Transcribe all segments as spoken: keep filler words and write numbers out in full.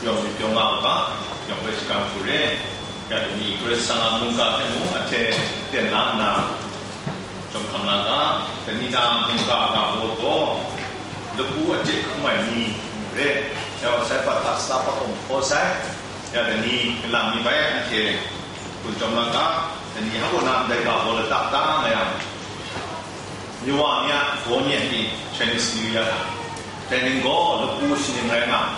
Yawng myit pyaw nga u ga, yawng hpe shakram hku re. Ya dai ni Karai Kasang a mungga hte mung ahte ten la nna, jawm hkam la ga, dai ni na mungga ga baw gaw, lapu a chye hkrum ai ni re. Ya wa sai, pat hta sata hpa hkawm hkaw sai. Ya dai ni kalang mi bai anhte gun jawm la ga, dai ni hpa na ndai ga baw lata ta nga yang, Myawa ni a gaw nye ni Chinese New Year hta, dai ning gaw lapu shaning rai nga,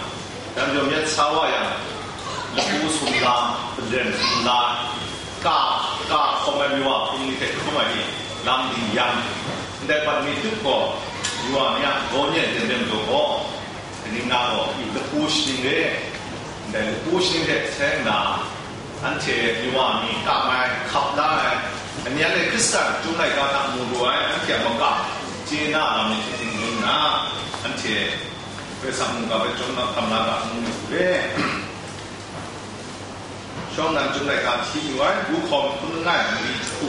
dai majaw myit sa wa yang, lapu sumla, paren sumla, ka, ka hkawm ai myawa hpung ni hte hkrum ai ni, lam ding yang, ndai bat mi tup gaw, myawa ni a gaw nye ten ten majaw gaw, Kaning na gaw, yu lapu shaning re, ndai lapu shaning hte seng nna, anhte myawa mi kam ai, hkap la ai, ani anhte Hkristan Chyum laika hta mu lu ai, anhte a makam chye na lam ni hte ting ngu nna, anhte Karai Kasang mungga hpe chyawm na hkam la ga, ngu lu re. Shawng nnan Chyum laika hti yu ai, Gu Hkawm hpun langai mali jahku.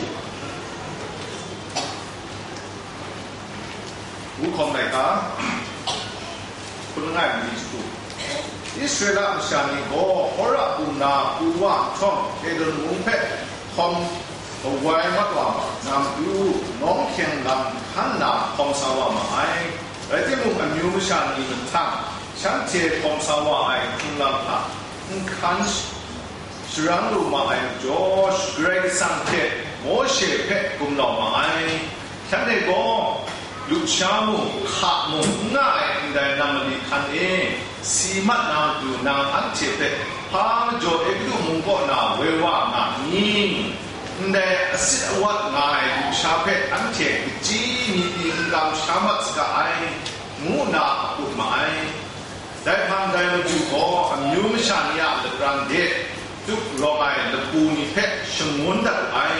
Gu Hkawm laika, hpun langai mali jahku. Israela masha ni gaw Hora bum na pru wa nhtawm, Edom mung hpe hkawm kawai mat wa ma, na matu, nawng hkyeng lam hkan nna hkawm sa wa ma ai. Rai timung, amyu masha ni mahtang shanhte hkawm sa wa ai hkrung lam hta n hkan sharang lu ma ai majaw, Karai Kasang hte Mawshe hpe gumlau ma ai. Shanhte gaw, lusha mung, hka mung n nga ai ndai nang mali hkan e, si mat na matu nang anhte hpe hpa majaw Egutu mung kaw na woi wa nga ni? Ndai asit awat nga ai lusha hpe anhte kaji ni pyi n kamsham mat saga ai, ngu nna akut ma ai. Dai hpang dai matu gaw amyu masha ni a lapran de tup rawng ai lapu ni hpe shangun dat wu ai.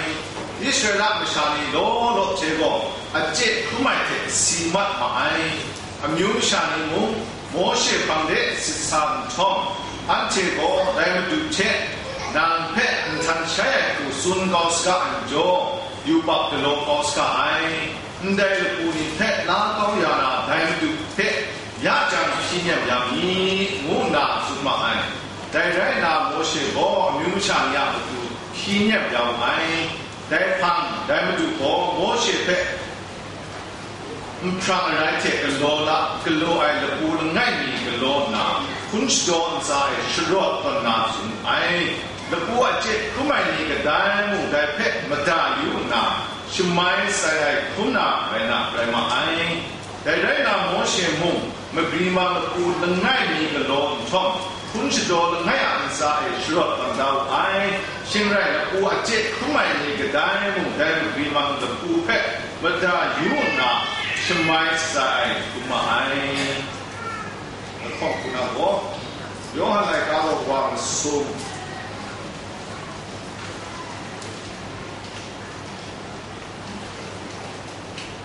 Israela masha ni law law hte gaw a chye hkrum ai hte si mat ma ai. Amyu masha ni mung Mawshe hpang de sit sa nhtawm, anhte gaw dai matu hte nang hpe nhtan shai ai hku tsun kau saga ai majaw, yubak galaw kau saga ai. Ndai lapu ni hpe la kau ya na dai matu hpe ya jang hpyi nem ya mi, ngu nna tsun ma ai. Dai rai nna, Mawshe gaw amyu masha ni a matu hpyi nem ya wu ai. Dai hpang, dai matu gaw Mawshe hpe nhprang arai hte galaw la, galaw ai lapu langai mi galaw nna, hpun shadaw ntsa e sharawt tawn na tsun ai. Lapu a chye hkrum ai ni kadai mung dai hpe mada yu nna, shamai sai ai hkrum na rai na, rai ma ai. Dai rai nna, Mawshe mung, magri mang lapu langai mi galaw nhtawm, hpun shadaw langai a ntsa e sharawt tawn da wu ai. Shing rai, lapu a chye hkrum ai ni kadai mung dai magri mang lapu hpe mada yu nna, shamai shatsai ai hkrum ma ai. Lahkawng hku na gaw, Yawhan laika gaw wa masum,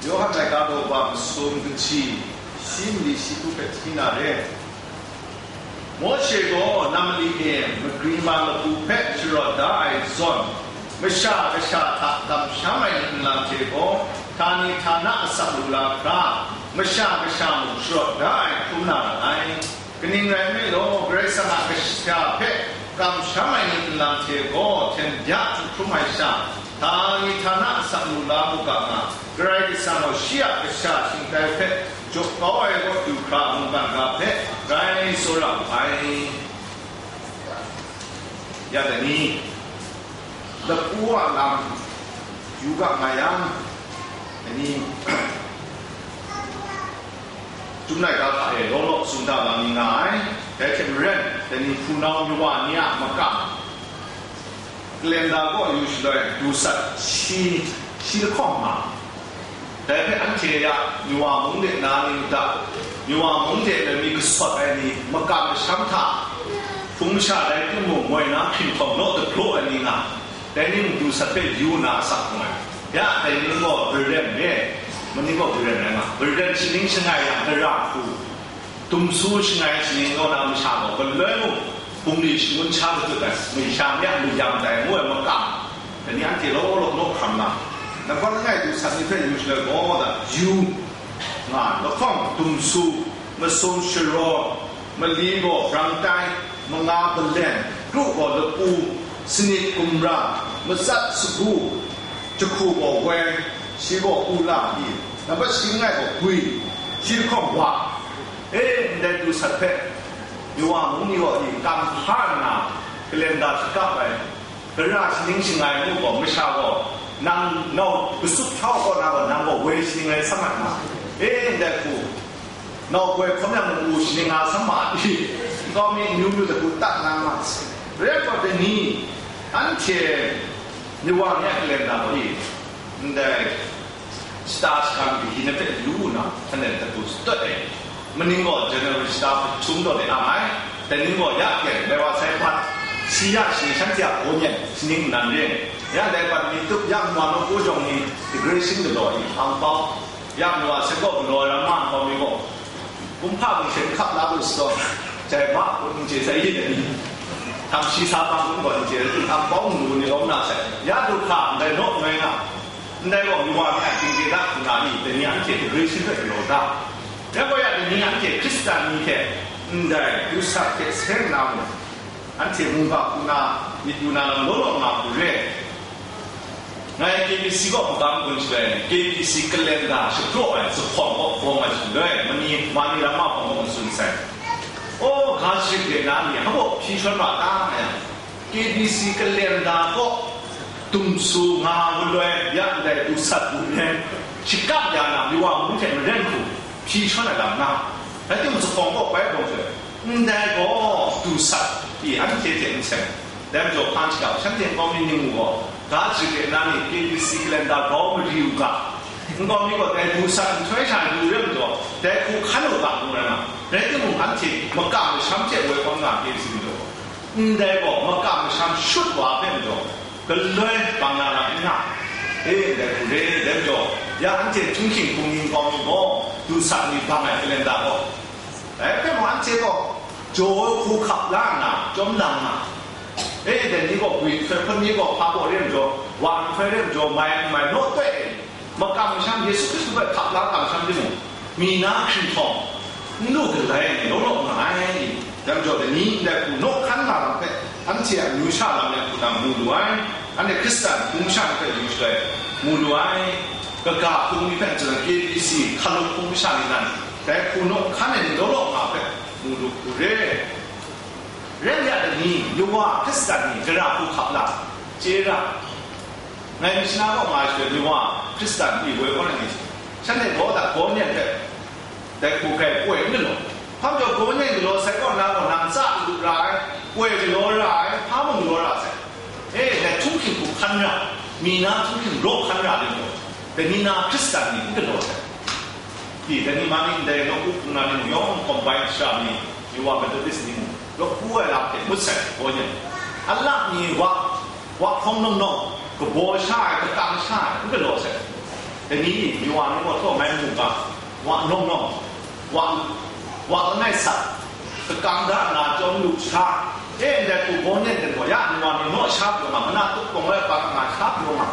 Yawhan laika daw ba masum kaji shi mali shi hku hpe hti na re. Mawshe gaw nam mali e magri mang lapu hpe sharawt da ai zawn, Masha Kasha hta kamsham ai ni nlang hte gaw, htani htana asak lu la hkra, Masha Kasha mung sharawt da ai hkrum na ra ai. Kaning rai nme law, Karai Kasang a Kasha hpe kamsham ai ni nlang hte gaw hten bya htu hkrum ai sha, htani htana asak lu la mu ga nga, Karai Kasang gaw shi a Kasha shingtai hpe jaw kau ai rawt du hkra mungkan ga hpe grai tsawra wu ai. Ya dai ni, lapu a lam yu ga nga yang, dai ni, Chyum laika hta e law law tsun da lam ni nga ai. Dai hte maren, dai ni hpunau myawa ni a makam, kalenda gaw yu shaloi, du sat shi, shi lahkawng nga. Dai hpe anhte ya, myawa mung de na ni u ta? Myawa mung de na mi kasawt ai ni, makam masham hta, hpung masha rai timung, moi na hpinhtawng naw dagraw ai ni nga, dai ni mung du sat hpe yu na asak hkrum ai. Ya, dai ni gaw Britain re, mani gaw Britain rai nga, Britain shaning shangai yang dara hku, dumsu shangai shaning kaw na masha gaw, galoi mung, bungli shangun sha matut ai, masha ni a mayam dai ngu ai makam, dai ni anhte law law naw hkam na, nampat langai du sat ni hpe yu shaloi gaw da, yu nga, lahkawng, dumsu, masum sharaw, mali gaw brang tai, manga balen, kru gaw lapu, sanit gumra, matsat sagu, jahku gaw woi, shi gaw ula i, nampat shi langai gaw gwi, shi lahkawng wa, e, ndai du sat hpe, Yawa mung ni gaw i kam hpa nna, kalenda shakap ai, gara shaning shangai mu gaw, masha gaw, nang nau kasup htau kaw na gaw, nang gaw woi shaning rai sa mat nga, e, ndai hku, nau goi hkawm yang mu shaning nga sa ma i, nkau mi amyu myu dahku tat na ma se. Rai gaw dai ni, anhte Yawa ni a kalenda gaw i, ndai shata shakang pyi hte hpe yu nna, hkan e dahku shadawt ai. Maning gaw January shata hpung daw de ang ai. Dai ning gaw ya kyen, dai wa sai hpat, shi ya shi shanhte a kaw nyen, shaning nnan ring. Ya dai hpat mi tup ya nwa nawku jawng ni, decoration galaw i, ang pau, ya nwa sai gaw galaw ai ram nga nkau mi gaw, kumhpa mung hte n hkap la lu sadaw, jai ma kun n chye sai i dai ni, htam shi sa bang kun gaw n chye, ang pau ngu ni lawm na sai, ya du hka ndai naw noi nga. Ndai gaw, Yawa mi a tingre da hku na ni, dai ni anhte decoration hpe galaw da. Rai gaw ya, dai ni anhte Hkristan ni hte ndai du sat hte seng na mung, anhte mungga hku na myit yu na lam law law nga hku re. Ngai K B C kaw magam gun shaloi, K B C kalenda shapraw ai zuphpawng kaw bawng ai shaloi, mani, mani lam ma hpawng kaw matsun sai. O, ga sharik de na ni, hpa baw hpyi shawn ma ta, nga yang, K B C kalenda kaw dumsu nga maloi ya ndai du sat du nen, shakap ya na Yawa mung hte maren hku hpyi shawn ai lam nga. Rai timung, zuphpawng kaw bai bawng hte, ndai gaw du sat pyi anhte hte n seng. Dai majaw, hkan shakap, shanhte nkau mi ning gaw, ga sharik de na ni K B C kalenda grau mari u ga. Nkau mi gaw dai du sat nhtoi sha yu re majaw, dai hku hkan u ga ngu rai nga. Rai timung, anhte makam masham hte woi hkawm nga K B C majaw gaw. Ndai gaw makam masham shut wa hpe majaw, galoi bang na lam n nga. E, ndai hku re, dai majaw, ya anhte htunghking hpung ni nkau mi gaw, du sat ni bang ai kalenda gaw, dai hpe mung anhte gaw, jaw hku hkap la nna, chyawm lang nga. E, dai ni gaw, gwi nhtoi hpun ni gaw, hpa baw re majaw, wa nhtoi re majaw, mai n mai naw toi e. Makam masham Yesu Hkristu hpe hkap la kamsham timung, mi na hkringhkawng n lu galai ai ni law law nga ai. Dai majaw, dai ni ndai hku naw hkan nga lam hpe, anhte a amyu sha lam ai hku na mu lu ai. Anhte Hkristan hpung masha ni hpe yu shaloi mu lu ai. Kaga hpung ni hpe n tsun ai, K B C hkalup hpung masha ni nan, dai hku naw hkan ai ni law law nga hpe mu lu hku re. Rai ya dai ni, Yawa Hkristan ni gara hku hkap la, chye ra. Ngai mishana kaw nga ai shaloi, Yawa Hkristan ni woi kaw na ni, shanhte gaw da gaw nyen hpe, dai hku hkai poi n galaw. Hpa majaw, gaw nyen galaw sai kaw na gaw, nang tsa lu ra ai, poi galaw ra ai, hpa mung galaw ra sai. E, dai htunghking hku hkan ra, mi na htunghking raw hkan ra rim gaw, dai ni na Hkristan ni n galaw sai. Pyi, dai ni ma ni ndai nawku hpung na ni mung yawng combine sha mi, Yawa Methodist ni mung, lawku ai lam hte ngut sai, gaw nyen. A lak ni wa, wa hkawng nawng nawng, kabaw sha ai, kakang sha ai, n galaw sai. Dai ni, Yawa ni gaw htaw mai mu ga, wa nawng nawng, wa, wa langai sat, kakang da nna chyawm lu sha, e, ndai hku gaw nyen gaw ya, Yawa ni naw sha pyaw nga, mana tup kawng lai pa nga sha pyaw nga.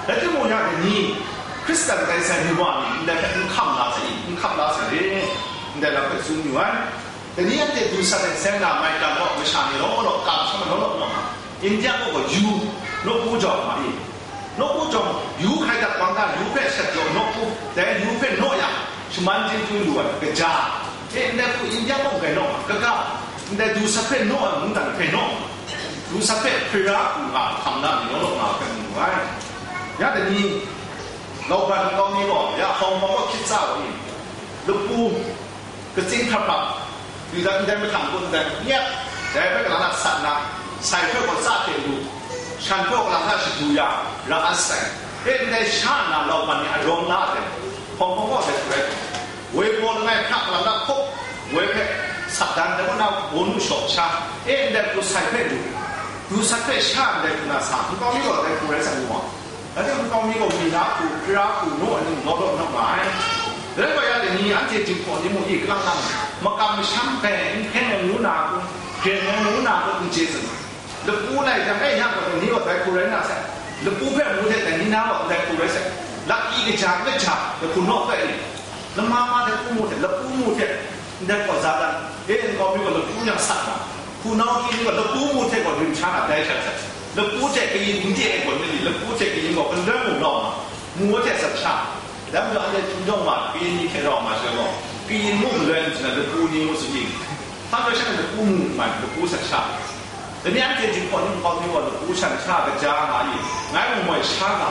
Rai timung, ya dai ni, Hkristan tai sai Yawa ni ndai hpe n hkam la sai i, n hkap la sai re, ndai lam hpe tsun yu ai. Dai ni anhte du sat ai seng na maigan gaw masha ni law law, kamsham ai law law nga, India kaw gaw yu, nawku jawng ma i, nawku jawng yu hkai dat bang ga, yu hpe shat jaw nawku, dai yu hpe naw yang, shaman chyeju lu ai kaja, e, ndai hku India kaw grai naw nga, kaga, ndai du sat hpe naw ai mungdan hpe naw nga, du sat hpe hpira hku nga hkam na ni law law nga hpe mu ai. Ya dai ni, Lauban nkau mi gaw, ya Hawng Hpawng gaw hkyit tsa gaw i, lapu, katsing hkrap hkrap, yu dat ndai mahtang kun ndai nyet, dai hpe kalang na sat na, sai hpe gaw tsa hte lu, shan hpe gaw kalang na shadu ya, ra a sai. E, ndai sha nna Lauban ni arawng la ai, Hawng Hpawng gaw dai hku rai, woi baw langai hkra kalang na hkawk, woi hpe sat dan ai kaw na, bawnu shaw sha, e, ndai hku sai hpe lu, du sat hpe sha ndai hku na sa, nkau mi gaw dai hku rai sa mu wa. Dai hte nkau mi gaw mi na hku, hpira hku, naw ai ni mung law law naw nga ai. Dai rai gaw ya, dai ni anhte jinghpaw ni mung i kalang lang, makam masham bai n hkyen ai ngu na hku, hkyen ai ngu na hku n chye zin. Lapu lai jang, e, ya gaw dai ni gaw dai hku rai na sai. Lapu hpe mu hte dai ni na gaw ndai hku rai sai. Laki kaja n kaja, dai hku naw tai ni? Lama ma dai hku mu hte, lapu mu hte, ndai gaw za dan, e, nkau mi gaw lapu yang sat na. Hpunau kyi ni gaw lapu mu hte gaw rim sha na dai shat sat, lapu hte kayin n de ai gaw ni, lapu hte kayin gaw kaloi mu lau ma, mu hte sat sha. Dai majaw, anhte chyum jawng ma kayin ni hte rau ma shaloi gaw, kayin mu kaloi n chye na, lapu ni mu tsun ting, hpa rai sha na lapu mu n mai, lapu sat sha. Dai ni anhte Jinghpaw Wunpawng ni gaw lapu shan sha kaja nga i, ngai mung moi sha nga,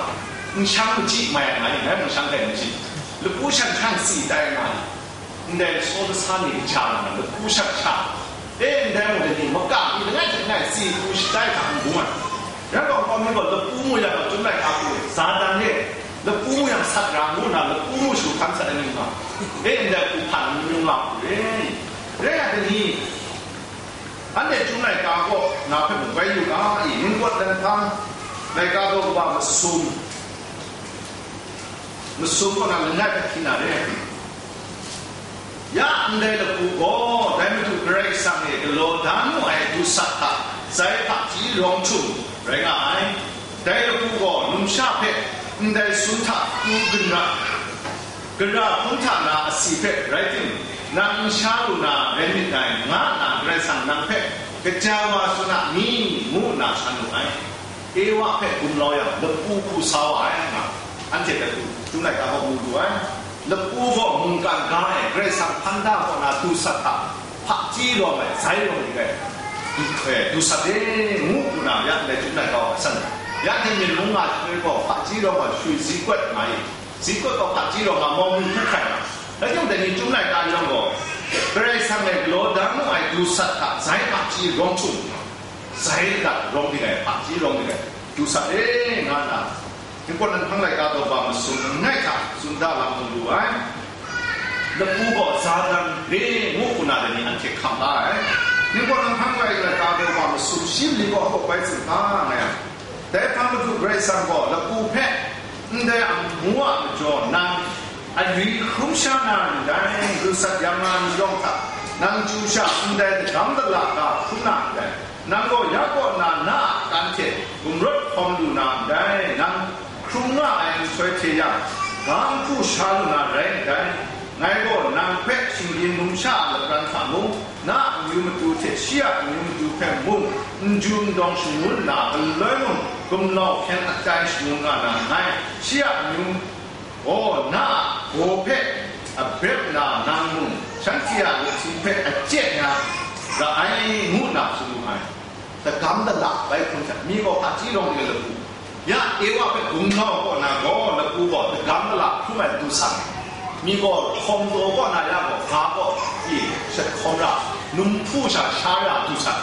n shang machyi mai nga i, ngai mung shang dai machyi, lapu shan hkang si tai nga i. Ndai lasaw lasa ni kaja nga na, lapu shat sha. E, ndai mung dai ni, makam ni langai hte langai si hku shatai hta n bung ai. Rai gaw, nkau mi gaw lapu mu yang gaw, Chyum laika hku, Satan e, lapu mu yang sat ra ngu nna, lapu mu shu hkan sat ai ni nga. E, ndai hku hpan n yu nga hku re. Rai nga dai ni, anhte Chyum laika kaw na hpe mung bai yu ga i, ningwat dan hpang, laika daw kaba masum, masum kaw na langai hpe hkyin na re ai. Ya ndai lapu gaw, dai Madu Karai Kasang e galaw da nu ai dusat hta zai hpaji rawng htum rai nga ai. Dai lapu gaw numsha hpe ndai sum hta tu ginra, ginra hpun hta na asi hpe rai tim, nang n sha lu na rai myit dai, nga nna Karai Kasang nang hpe kaja wa tsun a ni? Ngu nna san mu ai. Ewa hpe gumlau yang, lapu hku sa wa ai nga, anhte hpe hku, Chyum laika gaw mu lu ai. Lapu gaw mungkan ga e, Karai Kasang hpan da kaw na dusat hta hpaji rawng ai, zai rawng dik ai, du-, eh, dusat e, ngu hku na, ya ndai Chyum laika gaw san ai. Ya hte myen mung nga shaloi gaw, hpaji rawng ai shui zi kawt nga i, zi kawt gaw hpaji rawng nga mau mi hku hkrai nga. Rai timung, dai ni Chyum laika yawng gaw, Karai Kasang e galaw da nu ai dusat hta zai hpaji rawng htum, zai dat rawng dik ai, hpaji rawng dik ai, dusat e, nga nna, Ningpawt Nanhpang laika daw ba masum langai hta tsun da lam mu lu ai. Lapu gaw Satan re ngu hku na dai ni anhte hkam la ai. Ningpawt Nanhpang laika daw ba masum shi mali gaw hkawk bai tsun hka nga yang, dai hpang Madu Karai Kasang gaw lapu hpe, ndai amu a majaw nang, Awi hkrum sha na ndai, dusat yang na ni yawng hta, nang chyu sha ndai dagam dala ga hkrum na ndai, nang gaw ya kaw na na a kan hte gumrawt hkawm lu na ndai, nang hkrum nga ai nhtoi hte yang, ga nhku sha lu na rai ndai. Ngai gaw nang hpe shinggyim numsha a lapran hta mung, na amyu matu hte shi a amyu matu hpe mung, n ju n dawng shangun nna, galoi mung gumlau hpyen atai shangun nga na nngai. Shi a amyu gaw na a baw hpe a brep na nang mung, shanhte a lahti hpe a chye na ra ai, ngu nna tsun wu ai. Dagam dala bai hkrum hte, mi gaw hpaji rawng dik ai lapu. Ya Ewa hpe gumlau kaw na gaw, lapu gaw dagam dala hkrum ai du san. Mi gaw hkawm taw kaw na ya gaw, ga kaw i shat hkawm ra, num hpu sha sha ra du san.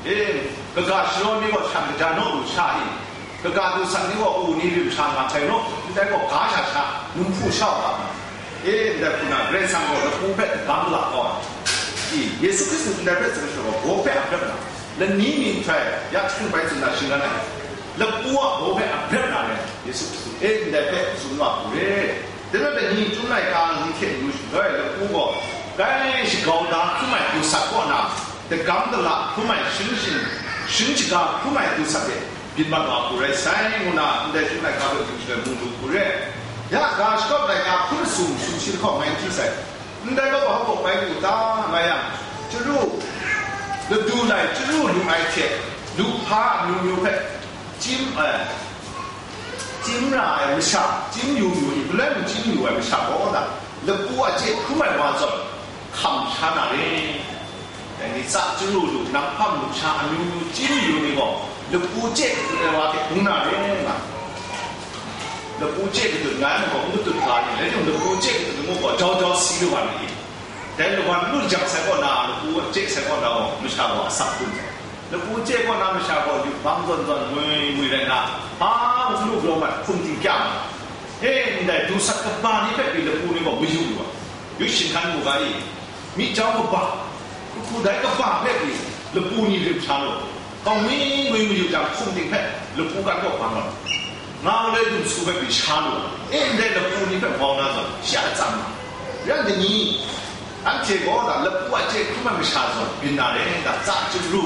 E, kaga sharaw ni gaw shan kaja naw lu sha i, kaga du san ni gaw u ni rim sha nga hkai naw, ndai gaw ga sha sha, num hpu sha u ga ma. E, ndai hku na, Karai Kasang gaw lapu hpe dagam la kau ai. I, Yesu Hkristu ndai hpe tsun shara gaw, baw hpe a brep na, lani myihtoi ya hkring bai tsun na shinggan ai. Lapu a baw hpe a brep na rai, Yesu Hkristu, e, ndai hpe tsun wa hku re. Dai rai, dai ni Chyum laika ni hte yu shaloi, lapu gaw, dai shagau da hkrum ai du sat kaw na, dagam dala hkrum ai, shing shin, shing shaga hkrum ai du sat e, byin mat wa hku rai sai, ngu na, ndai Chyum laika hpe yu shaloi mu lu hku re. Ya, ga shakawt laika hpun sum sumshi lahkawng ngai n hti sai. Ndai gaw hpa hkawk bai lu ta, nga yang, chyaru, ladu lai chyaru lu ai hte, lu hpa amyu myu hpe, chyim, eh, chyim ra ai masha, chyim yu yu i, palai mung chyim yu ai masha gaw na, lapu a chye hkrum ai wa zawn, hkam sha na re. Dai ni tsa chyaru lu, nang hpang lu sha amyu myu chyim yu ni gaw, lapu chye katut ai wa hte hkrum na re nga. Lapu chye katut nga ai gaw, n katut ga ni, rai timung, lapu chye katut ngu gaw, jau jau si lu wa ni. Dai lawan lu jang sai kaw na, lapu chye sai kaw na gaw, masha gaw asak hkrum sai. Lapu chye kaw na masha gaw, yubang zawn zawn ngwi ngwi rai na, hpa mung lu galaw mat hkum ting kya ma. E, ndai du sat kaba ni hpe pyi lapu ni gaw mayu lu ai. Yu shingkan mu ga i, mi jau kaba, hku dai kaba hpe pyi lapu ni rim sha lu. Kau ngwi ngwi mayu jang, hkum ting hpe lapu kan kaw bang lu. Nga maloi dum su hpe pyi sha lu. E, ndai lapu ni hpe mau na zawn, shi a atsam nga. Rai nni, anhte gaw na lapu a chye hkrum ai masha zawn byin na re, da tsa chyaru,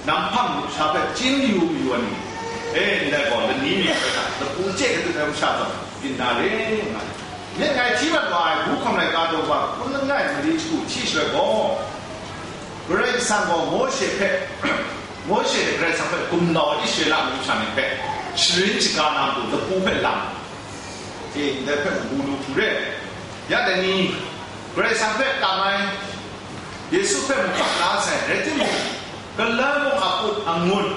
nang hpang lu sha hpe chyim yu mayu ai ni, e, ndai gaw lani ni hpe na lapu chye katut ai masha zawn byin na re, nga ai. Myit ngai hti mat wa ai, bu hkawm laika daw wa hpun langai mali hku hti shaloi gaw, Karai Kasang gaw Mawshe hpe, Mawshe hte Karai Kasang hpe gumnau Israela amyu sha ni hpe sharin shaga na matu lapu hpe lang, e, ndai hpe mu lu hku re. Ya dai ni, Karai Kasang hpe tam ai, Yesu hpe mukap la sai, rai timung, galoi mung a put angun,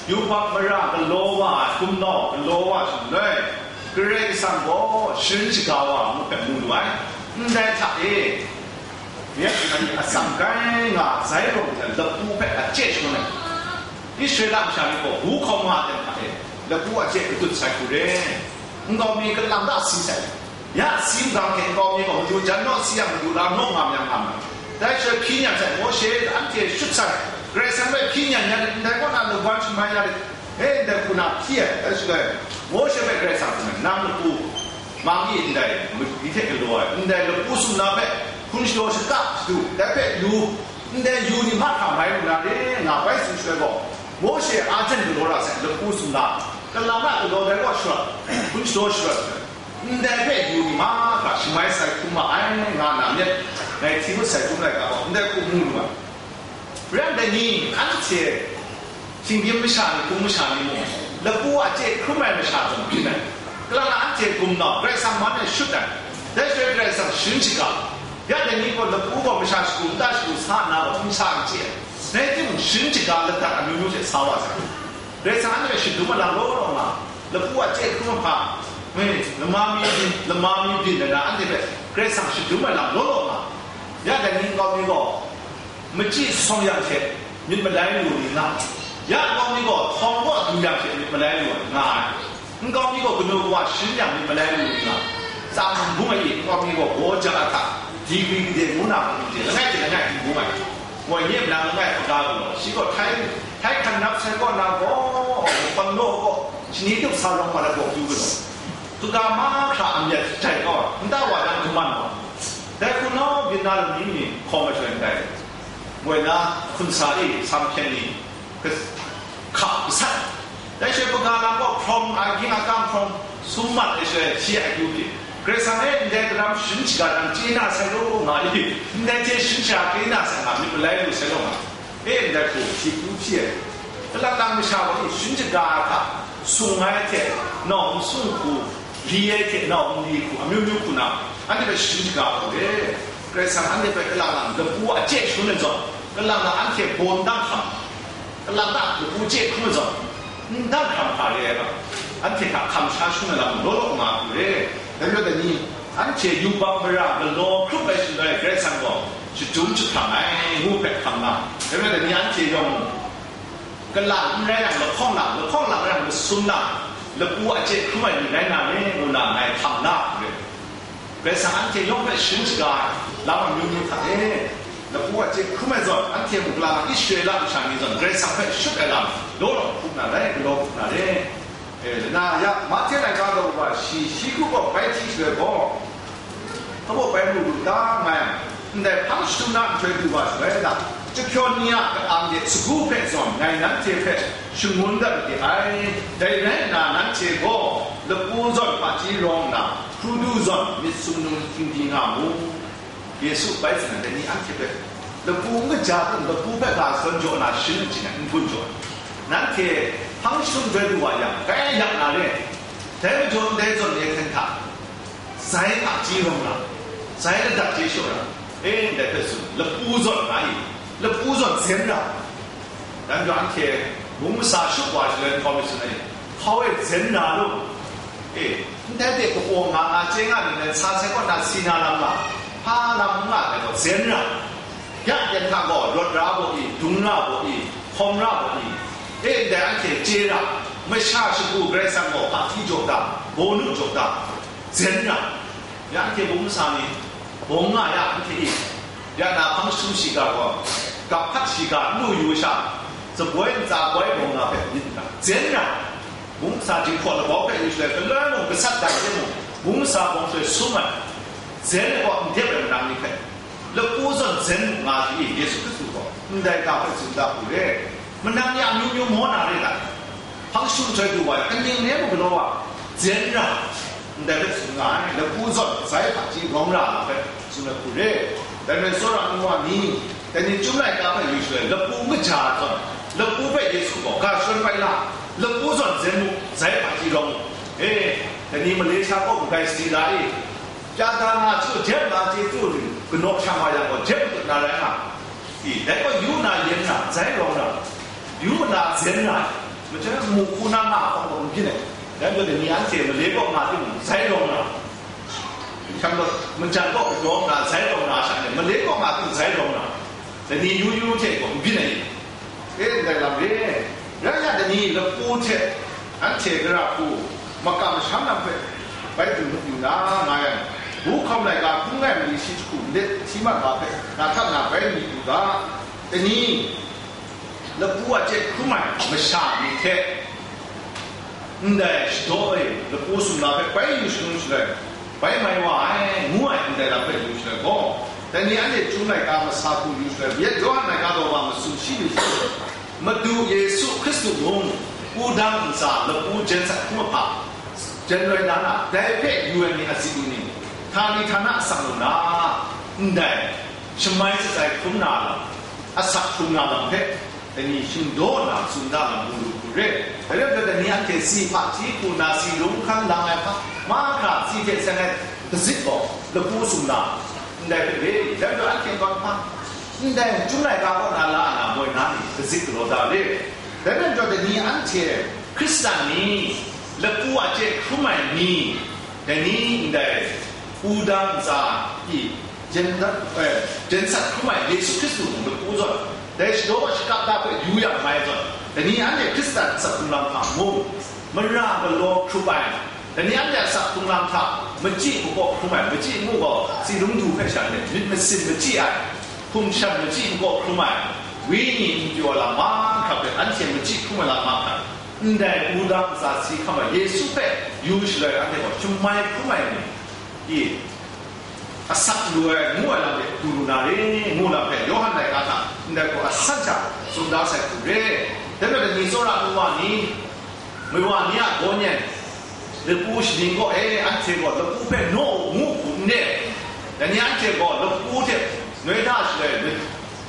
yubak mara galaw wa ai, gumnau galaw wa shaloi, Karai Kasang gaw sharin shaga wa ngu hpe mu lu ai. Ndai hta e, ya, atsam kai nga zai rawng hte lapu hpe a chye shangun ai. Israela masha ni gaw gu hkau nga ai hta e, lapu a chye katut sai hku re. Nkau mi kalang da si sai. Ya si n-gang hte nkau mi gaw madu jan naw si yang madu la naw ngam yang ngam ai. Dai shaloi hpyi nyan sai, Mawshe anhte shut sai, Karai Kasang hpe hpyi nyan ya rit, ndai kaw na lawan shamai ya rit, e, ndai hku na hpyi ai. Dai shaloi Mawshe hpe Karai Kasang hpe, nang lapu mang i ndai mali hte galaw ai, ndai lapu sumla hpe hkun shadaw shakap shadu, dai hpe yu, ndai yu ni mahkra mai lu na re, nga bai tsun shaloi gaw, Mawshe a jan galaw ra sai, lapu sumla, kalang a galaw dai kaw sharawt, hkun shadaw sharawt, ndai hpe yu ni mahkra shamai sai hkrum ma ai, nga na myit, ngai hti ngut sai hkrum laika gaw, ndai hku mu lu ai. Rai dai ni, anhte shinggyim masha ni, hpung masha ni mung, lapu a chye hkrum ai masha zawn hpyi ai. Kalang na anhte gumnau, Karai Kasang man e shut ai. Dai shaloi Karai Kasang sharin shaga. Ya dai ni gaw lapu gaw masha shagu, nta shagu sa nna gaw n sa n chye ai. Rai timung, sharin shaga ladat amyu myu hte sa wa sai. Karai Kasang anhte hpe shadum ai lam law law nga, lapu a chye hkrum ai hpa, e, lama mi byin, lama mi byin ai na anhte hpe Karai Kasang shadum ai lam law law nga. Ya dai ni nkau mi gaw, machyi sawng yang hte myit malai lu ni nga, ya nkau mi gaw htawng kaw du yang hte myit malai lu nga ai. Nkau mi gaw kanu kawa sharin yang myit malai lu ni nga, tsang bung ai, nkau mi gaw gaw ja a hta, digri gade ngu na hku hte langai hte langai n bung ai. Moi nye malang langai hpaga galaw, shi gaw htai, htai hkan nap sai kaw na gaw, hpang naw kaw, shani tup sa rawng mat ai gaw du galaw, hpaga mahkra a myat jai kau ai, nta wa dan kaman wa, dai hku nau byin na lam ni mi hkawm ai hkoi ndai, moi na hkunsa e sam hpyen ni, hka gasat. Dai shaloi hpaga lam gaw hprawng, a ging a kang hprawng sum mat ai shaloi, shi a akyu hpe, Karai Kasang e, ndai daram sharin shaga jang chye na sai law nga i, ndai hte sharin shaga chye na sai nga, myit malai lu sai law nga, e, ndai hku shi akyu hpyi ai. Kalang lang masha gaw sharin shaga ai hta sung ai hte, nau n sung hku, li ai hte nau n li hku, amyu myu hku na, anhte hpe sharin shaga hku re. Karai Kasang anhte hpe kalang lang lapu a chye shangun ai zawn, kalang lang anhte baw n dang hkam, kalang lang lapu chye hkrum ai zawn, n dang hkam hkra re ai ga, anhte hta hkam sha shangun ai lam law law nga hku re. Dai majaw dai ni, anhte yubak mara galaw hkrup ai shaloi Karai Kasang gaw shadum jahprang ai, ngu hpe hkam nga. Dai majaw dai ni, anhte yawng kalang n rai yang lahkawng lang, lahkawng lang rai yang masum lang, lapu a chye hkrum ai ni rai nga me, ngu na ngai hkam na hku re. Karai Kasang anhte yawng hpe sharin shaga ai lam amyu myu hta e, lapu a chye hkrum ai zawn, anhte mung kalang lang Israela masha ni zawn Karai Kasang hpe shut ai lam law law hkrum na rai, galaw hkrum na re. E, na ya, Mahte laika daw wa shi, shi hku gaw bai hti shaloi gaw, hpa baw bai mu lu ta nga yang, ndai hpang shadum na nhtoi du wa shaloi la, jahpyawn ni a ka-ang de sagu hpe zawn ngai nanhte hpe shangun dat made ai. Dai rai nna, nanhte gaw lapu zawn hpaji rawng nna, hkrudu zawn myit sumnung htingdi nga mu. Yesu bai tsun ai, dai ni anhte hpe lapu n kaja kun, lapu hpe ga shadawn jaw na, sharin n chye ai, n gun jaw ai. Nanhte hpang shadum joi lu wa yang, grai yak na re. Dai majaw ndai zawn ni hten hta, zai hpaji rawng ra, zai ladat je shaw ra, e, ndai hpe tsun, lapu zawn nga i, lapu zawn zen ra. Dan gaw anhte mung masa shup wa shaloi hkawm mi tsun ai, hkau e zen na lu. E, ndai de kapaw nga nga chye nga ninglen sa sai kaw na si na lam nga, hpa lam n nga ai gaw zen ra. Ya, yan hta gaw rawt ra baw i, dung ra baw i, hkawm ra baw i, e, ndai anhte chye ra, masha shagu Karai Kasang gaw hpaji jaw da, bawnu jaw da, zen ra. Ya, anhte bum masa ni, bawng nga ya, anhte e, ya na hpang shum shiga gaw, gap hkat shiga n lu yu sha, tsaboi ntsa boi bawng nga hpe myit n ga, zen ra. Bum masa jinghpaw labau hpe yu shaloi, galoi mung gasat dai hte mung, bum masa bawng shaloi sum ai, zen ai gaw n dep ai manang ni hpe, lapu zawn zen nga hte e, Yesu Hkristu gaw ndai ga hpe tsun da hku re. Manang ni amyu myu maw na re ai? Hpang shum nhtoi du wa ai, kaning ne mung galaw wa, zen ra, ndai hpe tsun nga ai, lapu zawn zai hpaji rawng ra ai hpe tsun ai hku re. Dai hpe tsawra nu wa ni, Dai ni Chyum laika hpe yu shaloi, lapu kaja ai zawn, lapu hpe Yesu gaw ga sharawng bai la, lapu zawn zen mu, zai hpaji rawng mu. E, dai ni Malaysia kaw kagai sadi la e, Pyata nga htu jet na chyeju ring, kanaw shang wa yang gaw, jet matut na rai nga. I, dai gaw yu na yen na, zai rawng na, yu na zen na, majan mu hku na nga hkawng gaw n byin ai. Dai gaw dai ni anhte Malay kaw nga timung, zai rawng na. Hkang gaw, majan kaw kadaw na, zai rawng na sha ni, Malay kaw nga timung, zai rawng na. Dai ni yu yu hte gaw n byin ai. E, ndai lam re. Rai yang, dai ni lapu hte anhte gara hku makam masham lam hpe bai dun mat yu na, nga yang, bu hkawm laika hkrum ai mali shi jahku nlet hti mat wa hpe, na hta na bai myit u ga. Dai ni lapu a chye hkrum ai masha ni hte, ndai shadaw e lapu sumla hpe bai yu shangun shaloi, bai mai wa ai, ngu ai ndai lam hpe yu shaloi gaw, dai ni anhte Chyum laika masa hku yu shaloi, yet Yawhan laika daw wa masum shi ni hte, Madu Yesu Hkristu mung, wudang ntsa lapu jen sat hkrum ahpa, jen loi na na, dai hpe yu ai ni a zit yu ni, htani htana asak lu na, ndai shamai shatsai hkrum na lam, asak hkrum na lam hpe, dai ni shingdaw na tsun da lam mu lu hku re. Dai rai nna, dai ni anhte si hpa hti hku na si lung hkan lang ai hpa, mahkra si hte seng ai kazit gaw lapu sumla ndai hpe re. Dai majaw anhte bang hpa, ndai Chyum laika kaw na la na moi na ni kazit galaw da re. Dai rai nna, dai ni anhte Hkristan ni, lapu a chye hkrum ai ni, dai ni ndai wudang ntsa i jen dat, eh, jen sat hkrum ai Yesu Hkristu mung lapu zawn, dai shadaw shakap da hpe yu yang mai zawn, dai ni anhte Hkristan asak hkrung lam hta mung, mara galaw hkrup ai, dai ni anhte asak hkrung lam hta machyi makaw hkrum ai, machyi ngu gaw, tsi lung du hpe sha myit masin machyi ai, hkum shan machyi makaw hkrum ai, Wenyi n pyaw ai lam mahkra hpe anhte machyi hkrum ai lam mahkra, ndai wudang ntsa si hkam ai Yesu hpe yu shaloi anhte gaw shamai hkrum ai ni, i, asak lu ai, ngu ai lam hpe du lu na re, ngu lam hpe Yawhan laika hta ndai gaw asan hta tsun da sai hku re. Dai majaw, dai ni tsawra ai wa ni, mai wa ni a gaw nyen, lapu shaning gaw, e, anhte gaw lapu hpe naw u, ngu hku n re. Dai ni anhte gaw lapu hte noi da shaloi,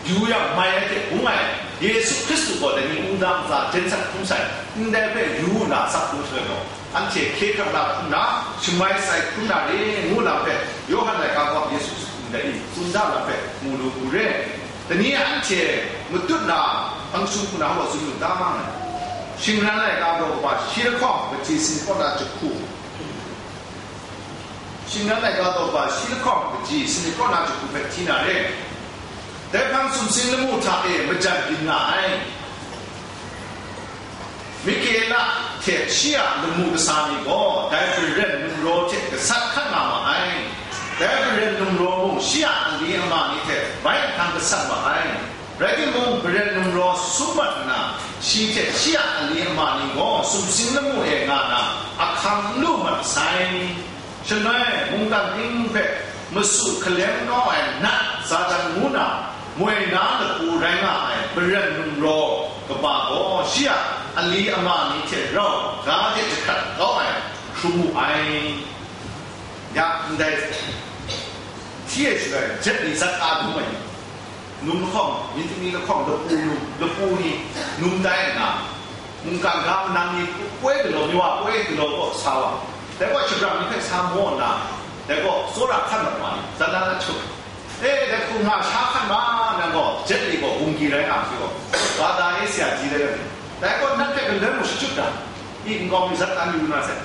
yu yang mai ai hte bung ai Yesu Hkristu gaw dai ni wudang ntsa jen sat hkrum sai, ndai hpe yu nna asak hkrum shaloi gaw, anhte hkye hkrang la hkrum na, shamai shatsai hkrum na re, ngu lam hpe Yawhan laika kaw Yesu Hkristu ndai ni tsun da lam hpe mu lu hku re. Dai ni anhte matut na hpang jahtum hku na hpa tsun lu ta? Shingran laika daw kaba shi lahkawng, kaji sanit kaw na jahku. Shingran laika daw kaba shi lahkawng, kaji sanit kaw na jahku hpe hti na re. Dai hpang sumsing lamu hta e majan byin nga ai. Mikaela hte shi a lamu kasa ni gaw dai maren numraw hte gasat hkat nga ma ai. Dai maren numraw mung shi a ali ama ni hte bai hkang gasat ma ai. Rai timung, maren numraw sum mat nna, shi hte shi a ali ama ni gaw sumsing lamu e nga na, ahkang n lu mat sai. Shaloi, mungkan ting hpe masu hkalem kau ai nat, Satan ngu na, moi na lapu rai nga ai maren numraw kaba gaw shi a ali ama ni hte rau ga de jahkrat kau ai hkrum mu ai. Ya, ndai hti e shaloi, jet ni zat a dum ai. Num lahkawng, myit ni lahkawng, lapu num, lapu ni num tai nna, mungkan ga manang ni poi galaw, mi wa poi galaw kaw sa wa, dai gaw shabrang ni hpe sa maw nna, dai gaw tsawra hkan mat wa ni, zan dan ahtuk, e, dai hku nga sha hkan ma, nang gaw, jet ni gaw, gunggi rai nga, shi gaw, Bada e si a ji rai nga, dai gaw, nat hpe galoi mung shachyut ga, i nkau mi zat dan yu na sai.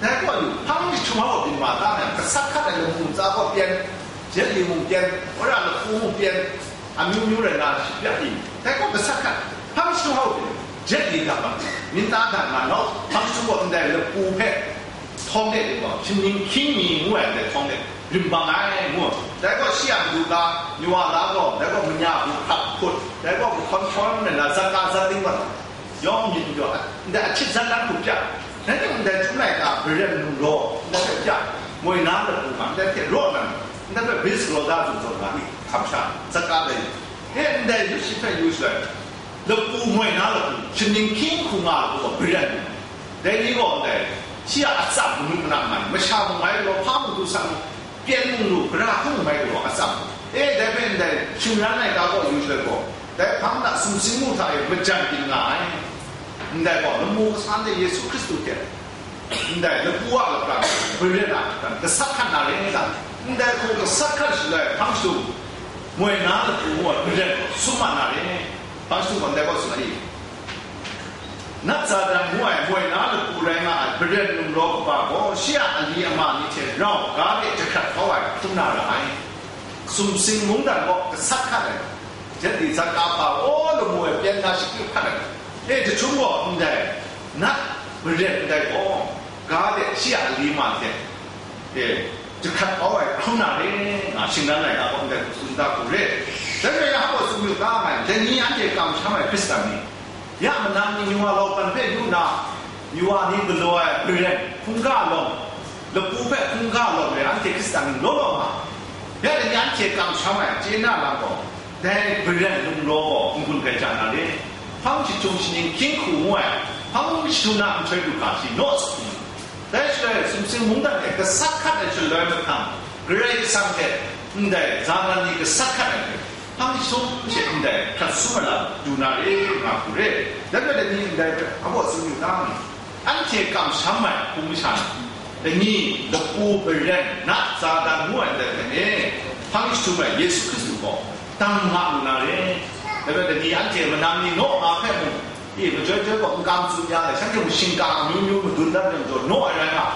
Dai gaw yu, hpang jahtum hkau byin ma ta yang, gasat hkat ai lamu ntsa gaw pyen, jet li mung pyen, wora lapu mung pyen, amyu myu rai na shi byak i, dai gaw gasat hkat, hpang jahtum hkau byin, jet li dang ma, minta dang ma, nau hpang jahtum gaw ndai lapu hpe htawng de, dai gaw, shaning hkying mi ngu ai ndai htawng de, rim bang ai ngu. Dai gaw shi a madu la, mi wa la gaw, dai gaw manya hku hkrap hkut, dai gaw hku hkawn hkawn nna, zat ka zat ding gaw, yawng myit n pyaw, ndai ahkyit zat dan hku pya, rai timung, ndai Chyum laika maren numraw ndai hpe pya, moi na lapu ma, ndai hte raw nnan, ndai hpe base galaw da zawn zawn nga i, hkam sha, zat ka dai, e, ndai yu shi hpe yu shaloi, lapu moi na lapu, shaning hkying hku nga lapu gaw maren numraw, dai ni gaw ndai, shi a atsam manu mana nga ai, masha mung mai galaw, hpa mung du sa mung, pyen mung lu, gara hkung mung mai galaw, atsam, e, dai hpe Dai shingran ai ga gaw yu shaloi gaw, dai hpang na sumsing mu hta e majan byin nga ai. Ndai gaw, lamu kasa hte Yesu Hkristu hte, ndai lapu a lapran, maren a lapran, gasat hkat na re ai ta? Ndai hku gasat hkat shaloi, hpang shadung, moi na lapu ngu ai maren sum mat na re. Hpang shadung gaw ndai gaw tsun ai. Nat Satan ngu ai moi na lapu rai nga ai maren gumlau kaba gaw, shi a ali ama ni hte rau ga de jahkrat kau ai hkrum na ra ai. Sumsing mungdan gaw gasat hkat ai, jat di zat ka hpa, o, lamu ai pyan na shakyu hkat ai. E, jahtum gaw ndai, nat maren ndai gaw, ga de shi a ali ama ni hte, e, jahkrat kau ai hkrum na re, nga shingran ai ga gaw ndai hku tsun da hku re. Dai rai yang, hpa tsun yu ga nga ai, dai ni anhte kamsham ai Hkristan ni, ya manan ni, yu wa, law hpan hpe yu nna, yu wa ni galaw ai maren hkungga lawng, lapu hpe hkungga lawng re, anhte Hkristan ni law law nga. Ya dai ni anhte kamsham ai chye na lam gaw, dai maren gumlau gaw n-gun gai ja na re. Hpang jahtum shaning hkying hku ngu ai, hpang jahtum na nhtoi du hkra shi naw tsun. Dai shaloi, sumsing mungdan e gasat hkat ai shaloi mahtang, Karai Kasang hte ndai Satan ni gasat hkat ai hpe, hpang jahtum she ndai hkrat sum ai lam du na re, nga hku re. Dai rai, dai ni ndai hpe a baw tsun yu na, anhte kamsham ai hpung masha ni, dai ni lapu maren nat Satan ngu ai ndai hpe e, hpang jahtum ai Yesu Hkristu gaw dang nga lu na re. Dai rai, dai ni anhte manang ni naw nga hpe mung, e, majoi joi gaw n kam tsun ya ai, shanhte mung shingkang amyu myu madun dat ai majaw naw ai rai nga.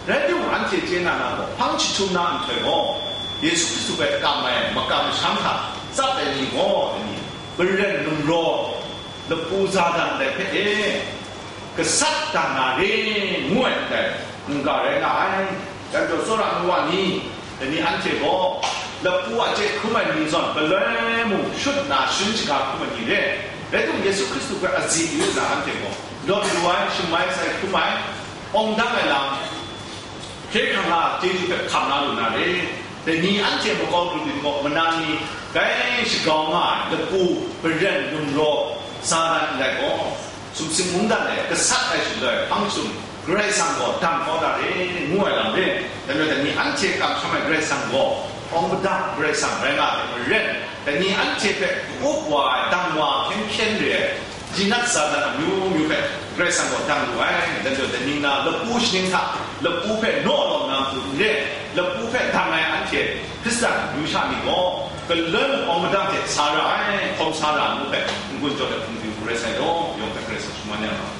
Rai timung, anhte chye na na gaw, hpang jahtum na nhtoi gaw, Yesu Hkristu hpe kam ai makam masham hta tsap ai ni gaw, dai ni, maren gumlau, lapu Satan dai hpe e, gasat dan na re, ngu ai ndai mungga rai nga ai. Jan jaw tsawra ai wa ni, dai ni anhte gaw, lapu a chye hkrum ai ni zawn, galoi mung shut nna sharin shaga hkrum ai ni re. Rai timung, Yesu Hkristu hpe azi yu nna anhte gaw, lawt lu ai, shamai sai hkrum ai, awng dang ai lam, hkye hkrang a chyeju hpe hkam na lu na re. Dai ni anhte makau grup yin gaw, manang ni gai shagau nga ai lapu, maren gumlau, Satan ndai gaw, sumsing mungdan e gasat ai shaloi, hpang jahtum Karai Kasang gaw dang kau da re, ngu ai lam re. Dai majaw, dai ni anhte kamsham ai Karai Kasang gaw, awng padang Karai Kasang rai nga ai hte maren, dai ni anhte hpe ka-up wa ai, dang wa hkyen hkyen re ai, Jinat Satan amyu myu hpe Karai Kasang gaw dang lu ai. Dai majaw, dai ni na lapu shaning hta, lapu hpe naw lawm na matu n re, lapu hpe dang ai anhte Hkristan amyu sha ni gaw, galoi mung awng madang hte sa ra ai, hkawm sa ra ai ngu hpe n-gun jaw ai hpung hpung hku rai sai law, yawng hpe Karai Kasang shaman ya ma.